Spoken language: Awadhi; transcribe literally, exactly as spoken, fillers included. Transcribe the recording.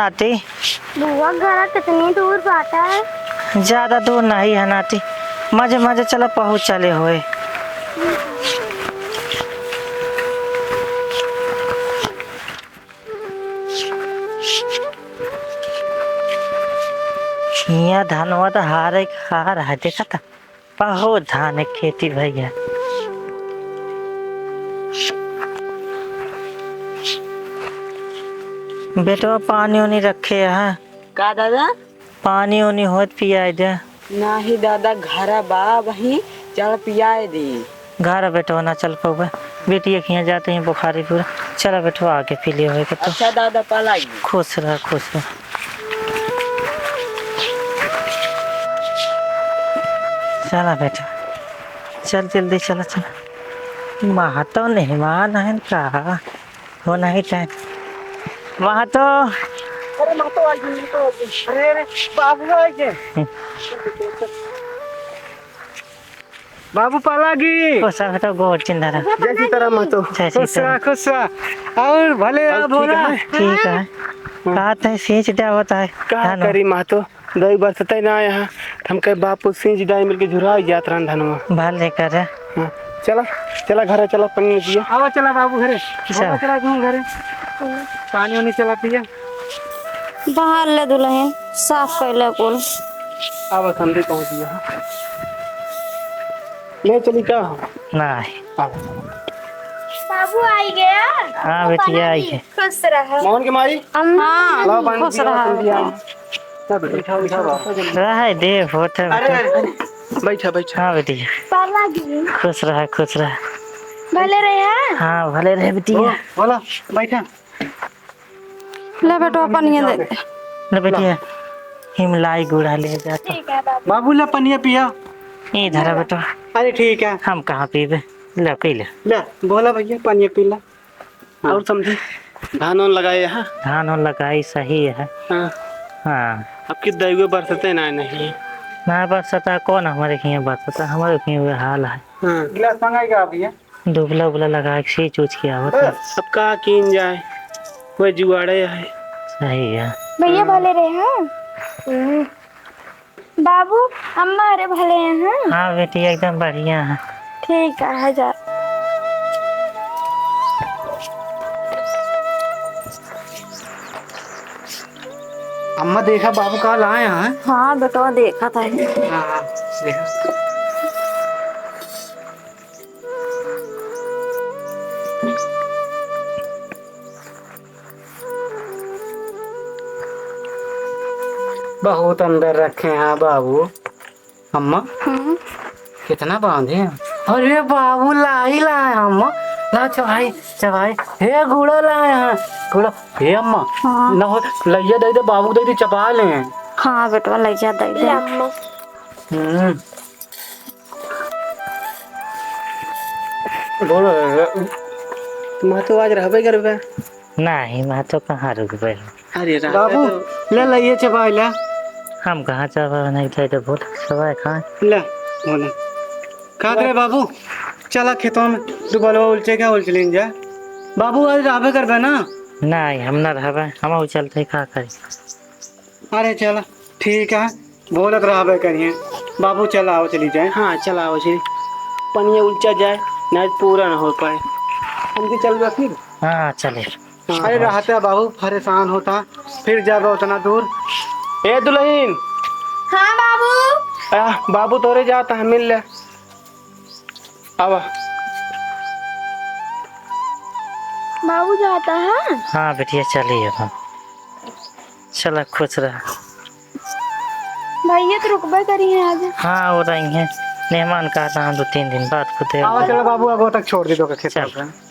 नाती। बुआ, घर कितनी दूर बाटे? ज्यादा दूर नहीं है नाती, मजे मजे चला पहुँच चले होए। हियाँ धनवा तो हारे हार है, देखा था। बहुत धान है खेती भैया। बेटवा पानी ओनी रखे है। का दादा? पानी ओनी होत पियाए दे। नाही दादा, घरा बा वहीं, चल पियाए दी। घर बेटवा ना चल पउबे, बेटिया के हियाँ जाते ही बुखारी पूरा। चला बेटवा आके पी लियो होए के तो। अच्छा दादा, पाला आइए। खुश रह, खुश रह। चला बेटा, चल जल्दी चला, चला। महतो मेहमान हैं का? हो नहीं टाइम। महतो। अरे महतो आ गए, महतो आ गए। अरे, अरे, बाबू आ गए। हम्म। बाबू पालागी। खुश रह बेटा, गोड़ चिन्ह रहा। जय सीताराम महतो। जय खुश रह, सीताराम। खुश रह। और भले और आ ठीक भोला। है? ठीक है। हाँ। कहा तै सींच डावत है। का धान। करी महतो? दई बरसतै ना आया है। हम कहे बापू सींच डाई मिलके झुरा जात रहन धनवा। भले करे। हाँ, चला, चला घरे चला, पानी पिया। आवा चला बाबू घरे। चला। बोला चला तू घरे। पानी ओनी चला पिया। बाहर ले दुल्हन, साफ कैले कुल। आवा समधी पहुँच गया। ले चली का? नहीं। आवा। बाबू आई गया? हाँ बेटी, आई गए। खुश रहा। मोहन के माई? हाँ, लाओ पानी खुश पिया, रहा। समधी आई। सब बैठा, बैठा बाबू। रहे दे, होत है अरे, बेटा। अरे, बैठा, बैठा। हाँ बेटी। पाला दी। खुश रहा, खुश रहा। भले रहे, हाँ? हाँ, भले रहे बेटी। बो-, बोला, बैठा। ले बेटवा, पनिया दे दे। ले बेटी, हिमलाई गुड़ा ले जा तो। ठीक है बाबू। बाबू, ले पनिया पिया। ई धरा बेटवा। अरे ठीक है। हम कहाँ पीबे? ले, पी ले। ले, बोला भैया, पनिया पी ला। हाँ। और समधी, धान वान लगाए है? धान वान लगाई सही है। हाँ। हाँ। अब की दइयो बरसते ना नहीं। ना बरसता, कौन हमारे हियाँ बरसता, हमारे हियाँ वह हाल है। हाँ। गिलास मंगाई का भैया? दुबला उबला लगा के सींच उच के आवत है। बस। अब का कीन जाए, वह जुआड़े है। सही है। भैया हाँ। भले रहे, हाँ? हम्म। बाबू, अम्मा अरे भले हैं, हाँ? हाँ बेटी, एकदम बढ़िया है। ठीक है, जा। अम्मा, देखा बाबू का लाए हैं? हाँ बेटवा, देखा था। हाँ, हाँ, देखा। बहुत अंदर रखे हैं बाबू। अम्मा, हम्म। कितना बांधे हैं? अरे बाबू, लाई लाए अम्मा। ला चबाई, चबाई। हे गुड़ा लाए हैं, गुड़ा। हे अम्मा, हाँ। ना हो, लइया दे दे, बाबू दे दे, चबा ले। हाँ बेटवा, लइया दे दे। ले अम्मा। हम्म। बोलो, महतो आज रहबे करबे? नहीं, महतो कहाँ रुकबे? अरे, रहबे बाबू, तो ले, ले, ये चबाई ले। हम कहाँ चबाई नहीं थे तो बोल, चबाई खाए। ले, बोले। का करे बाबू? चला खेतवा में, दुबलवा उलचे क्या उलच लेन जा। बाबू, आज रहबे करबे ना? नहीं, हम ना रहबे, हम चलते का करी। अरे चला, ठीक है, बोलत रहबे करिए। बाबू, चल आओ, चली जाए। हाँ, चल आओ, चली। पनिया उलचा जाए, नहीं पूरा ना हो पाए। हम भी चल बा फिर। हाँ, चले। हाँ, अरे हाँ। रहते बाबू, परेशान होता, फिर जाबे उतना दूर। ए दुल्हन। हाँ बाबू। आ, बाबू तोरे जाता है, मिल ले। आवा। बाबू जाता है? हाँ बेटिया, चली अब हम। चला, खुश रह। भैया तो रुकबे करी हैं आज। हाँ, वो रही हैं। मेहमान का आता है, दो तीन दिन बाद खुदे। आवा, चला बाबू, आगो तक छोड़ दी तो खेत चल। पे।